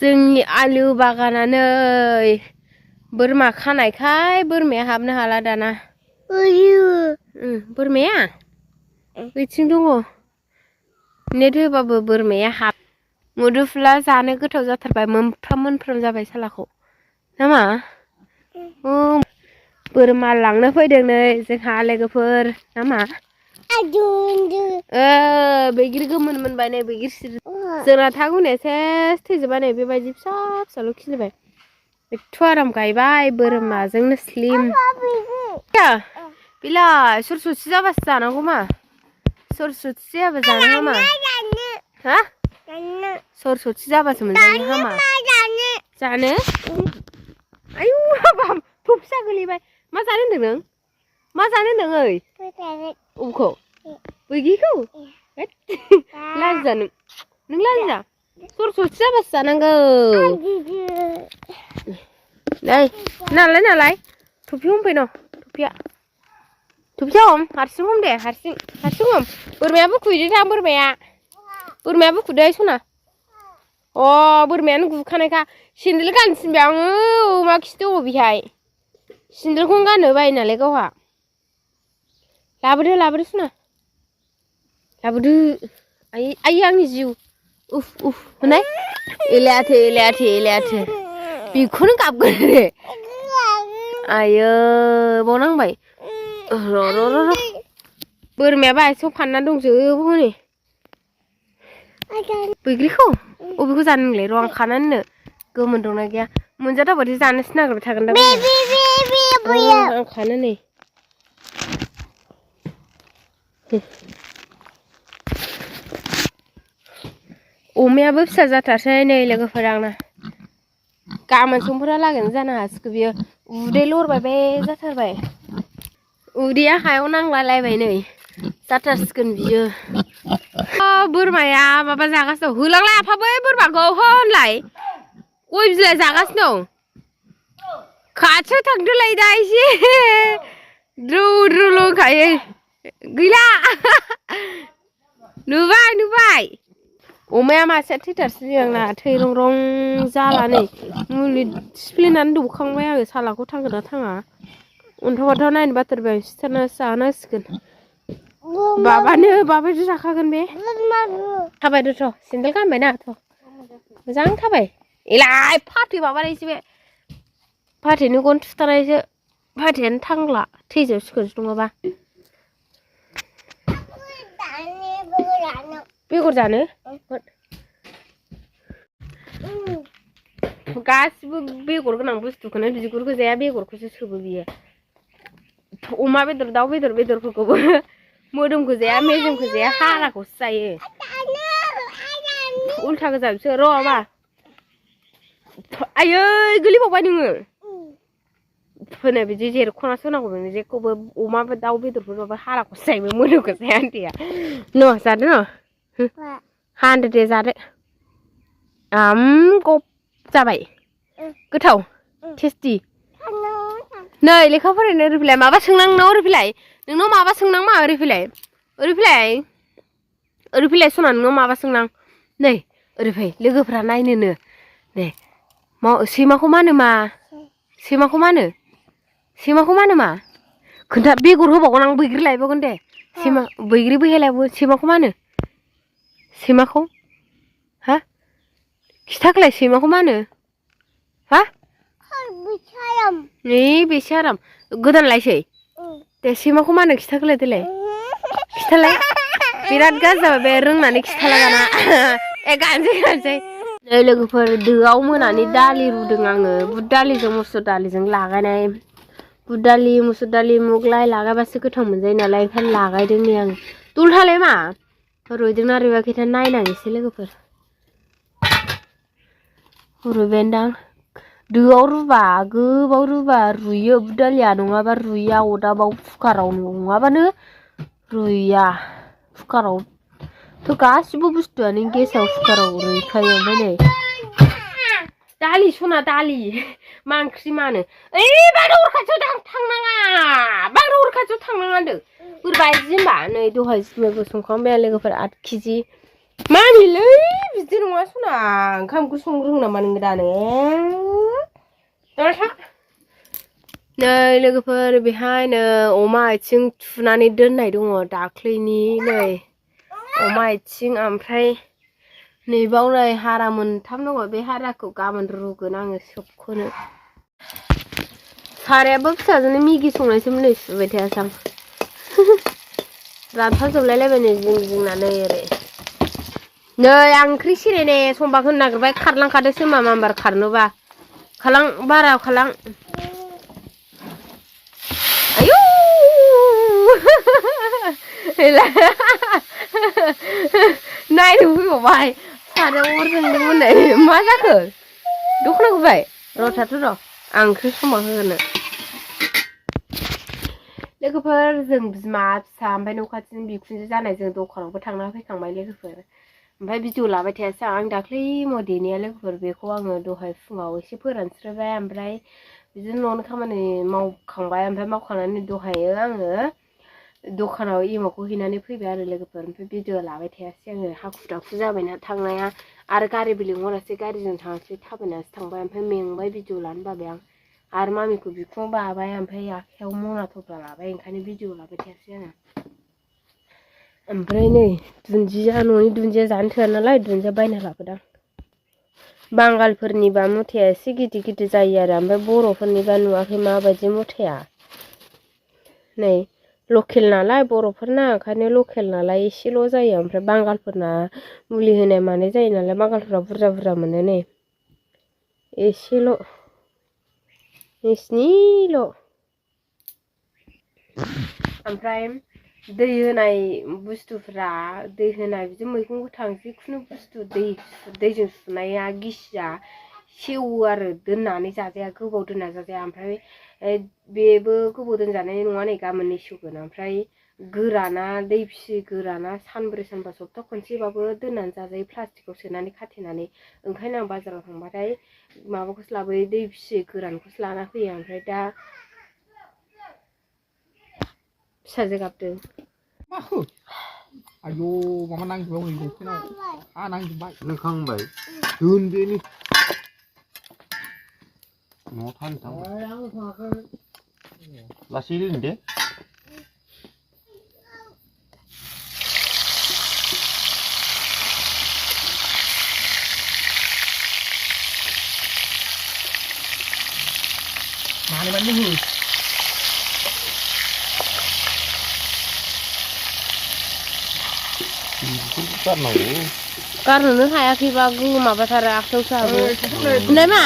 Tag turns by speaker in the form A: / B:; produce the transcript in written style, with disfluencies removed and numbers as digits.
A: जोंनि आलु बागानानै बोरमा खानायखाय बोरमाया हाबनो हाला दाना। बोरमाया बैथिं दङ। नेट होबाबो बोरमाया हाब मुदुफुला जानो गोथाव जाथारबाय मोनफ्राम जाबाय सालाखौ नामा? बोरमा लांनो फैदों नै जोंहा लोगोफोर नामा? बैग्रि गोमोन मोनबाय नै बैग्रि सिरि जोंना थागुनाया सेस थैजोबबाय नै बेबायदि फिसा फिसाल' खिलिबाय। एथ' आराम गायबाय बोरमाजोंनो स्लिम बिलाइ सरसथि जाबासो जानांगौ मा सरसथि जायाबा जानो हामा हा सरसथि जाबासो मोनजायो हामा जानो आयु हाबाब थ' फिसा गोलैबाय मा जानो होनदों नों मा जानो होनदों ओइ अबेखौ बैग्रिखौ लाजिया नों लाजिया सरसथि जाबासो जानांगौ नै नालाय थफि हमफै न थफिया हम हारसिं हम दे हारसिं हम बोरमाया बुखुहैदों थां बोरमाया बुखुदो सना बोरमायानो गुखानायखा सेन्देल गाननो थिनबाय आङो अमा खि दङ बेहाय सेन्देलखौनो गाननो बायो नालाय गावहा लाबोदो सना लाबोदो आइ आंनि जिउ उफ होनाय एलायाथो बेखौनो गाबगोन रे आयो बाव नांबाय र' बोरमायाबा आथिङाव फाननानै दंजोबो हनै बैग्रिखौ अबेखौ जानो नोंलाय र' आं खानानैनो गोमोन दंना गैया मोनजादावबाथाय जानोसो नागिरबाय थागोन दा आं खानो नै अमायाबो फिसा जाथारसै नै लोगोफोर आंना गाबोन समफोरा लागैनो जानो हासिगौ बियो उदै लरबाय बे जाथारबाय उदैया हायाव नांलायलायबाय नै जाथारसिगोन बियो बोरमाया माबा जागासिनो दं होलांलाय आफा बै बोरमाखौ होनलाय गय बिलाइ जागासिनो दं खाथियाव थांदोलाय दा एसे द्रु होनखायो गैला नुबाय अमाया मासेया थैथारसै आंना थै रं जाला नै मुलि सिफ्लेनानै दौखांबाय आङो सालाखौ थांगोन ना थाङा अन्थाव नायनो बाथारबाय आं सिथारनासो जानांसिगोन बाबायदि जाखागोन बे थाबायदोथ' सेन्देल गानबायना मोजां थाबाय एलाय फाथै माबानायसो बे फाथैनि गन थुथानायसो फाथैयानो थांला थैजोबसिगोनसो नङाबा बेगर जानो गासिबो बेगर गोनां बुस्थुखौनो बिगुरखौ जाया बेगरखौसो सोबो बियो अमा बेदर दाउ बेदरफोरखौबो मोदोमखौ जाया मेजेमखौ जाया हाराखौसो जायो उल्था गोजा बिसोर र' मा आयै गोलैबावबाय नोङो फोनो बिदि जेरख'नासो होनांगौ नोङो जेखौबो अमा दाउ बेदरफोरबाबो हाराखौसो जायो मोदोमखौ जाया उन्दैया न' जादो न' हानदो दे जादो गब जाबाय गोथाव टेस्टि नै लेखा फरायनो ओरै फैलाय माबा सोंनां नोंनाव नोंनाव माबा सोंनां मा ओरै फैलाय सना नोंनाव माबा सोंनां नै ओरै फै लोगोफ्रा नायनोनो नै सैमाखौ मा होनो मा खोन्था बेगर होबावगोन आं बैग्रि लायबावगोन दे बैग्रि बैहायलायबो सैमाखौ मा होनो सैमाखौ हा खिथाखोलाय सैमाखौ मा होनो हा नै बेसो आराम गोदान लायसै दे सैमाखौ मा होनो खिथाखोलाय देलाय खिथालाय बिराद गाज्रि जाबाय बे रोंनानै खिथाला दाना गानसै नै लोगोफोर दोआव मोनानि दालि रुदों आङो बुद दालिजों मुसुर दालिजों लागायनाय बुद दालि मुसुर दालि मुगलाय लागायबासो गोथाव मोनजायो नालाय ओंखायनो लागायदों नै आं दलहालाय मा रुइदोंना रुइयाखैथाय नायनांसै लोगोफोर रुइबायदां दोआव रुबा गोबाव रुबा रुइयो बुद दालिया नङाबा रुइया अरदाबाव कुकाराव नङाबानो रुइया कुकारावथ' गासिबो बुस्थुआनो गेसाव कुकाराव रुइखायो ओमफ्राय नै दालि सना दालि मा ओंख्रि मानो ओइ बांद्राय अर खाथियाव थांनाङा होनदों बोरैबा बिदि होनबा नै दहाय जुमायबो संखांबाय लोगोफोर 8 केजि मामिलै बिदि नङा सना ओंखामखौ संनो रोङो नामा नोङो दानो नै लोगोफोर बेहायनो अमा आथिं थुनानै दोननाय दङ दाख्लैनि नै अमा आथिं ओमफ्राय नैबाव नै हारा मोनथाम दङ बे हाराखौ गाबोन रुगोन आङो सोबखौनो सारायाबो फिसाजोंनो मेगि संनायसोमोन नै सुबाय थायासै आं रानथाबजोबलायलायबाय नै जिं नै ओरै नै आं ओंख्रि सेरेने संबा होनो नागिरबाय खारलांखादो सोमा मामबार खारनोबा खालां बारा खालां आयौ नायनो फैबावबाय सारायाव अर जोंदोंमोन नै मा जाखो दख'ना गुबाय र' थाथ' र' आं ओंख्रि संबा होनो लोगोफोर जों बिमा फिसा ओमफ्राय न' खाथिनि बिखुनजो जानाय जों दखानावबो थांना फैखांबाय लोगोफोर ओमफ्राय भिडिअ लाबाय थायासै आं दाख्लै देनाया लोगोफोर बेखौ आङो दहाय फुङाव एसे फोरानस्रोबाय ओमफ्राय बिदिनो न'नि खामानि मावखांबाय ओमफ्राय मावखांनानै दहायो आङो दखानाव एमावखौ हैनानै फैबाय आरो लोगोफोर ओमफ्राय भिडिअ लाबाय थायासै आङो हाखु दाखु जाबायना थांनाया आरो गारिबो लिंहरासै गारिजों थाङासै थाबायनासो थांबाय ओमफ्राय मेंबाय भिडिअ लानो बाबाय आं आरो मामिखौ बिखुङाव बाबाय ओमफ्राय आखाइयाव मना थफ्ला लाबाय ओंखायनो भिडिअ लाबाय थायासै आङो ओमफ्राय नै दुन्दिया न'नि दुन्दिया जानो थोआ नालाय दुन्दिया बायना लाबोदां बांगालफोरनिबा मुथाया एसे गिदिर गिदिर जायो आरो ओमफ्राय बर'फोरनिबा नुवाखै माबायदि मुथाया नै लकेल नालाय बर'फोरना ओंखायनो लकेल नालाय एसेल' जायो ओमफ्राय बांगालफोरना मुलि होनाय मानाय जायो नालाय बांगालफोरा बुरजा बुरजा मोनो नै एसेल' नोंसिनिल' ओमफ्राय दै होनाय बुस्थुफ्रा दै होनाय बिदि मैगं गोथां जिखुनु बुस्थु दैजों सुनाया गिसिया सेवो आरो दोननानै जाजाया गोबाव दोनना जाजाया ओमफ्राय बेबो गोबाव दोनजानाय नङा नै गाबोननो सेवगोन ओमफ्राय गोराना दै फिसि गोराना सानब्रै सानबा सप्ता खनसेबाबो दोननानै जाजायो प्लास्टिकआव सोनानै खाथेनानै ओंखायनो आं बाजाराव थांबाथाय माबाखौसो लाबोयो दै फिसि गोरानखौसो लाना फैयो ओमफ्राय दा फिसाजो गाबदों
B: माखो आयौ माबा नांजोबबाय हनै दंफाङाव हा नांजोबबाय
C: नोंखांबाय दोन बेनि न'आव थानो थां लासै दोन दे
B: मानो मानो हो
C: गारनांगौ
A: गारनोनो हायाखैबा माबाथारो आखायावसो हाबो नाय मा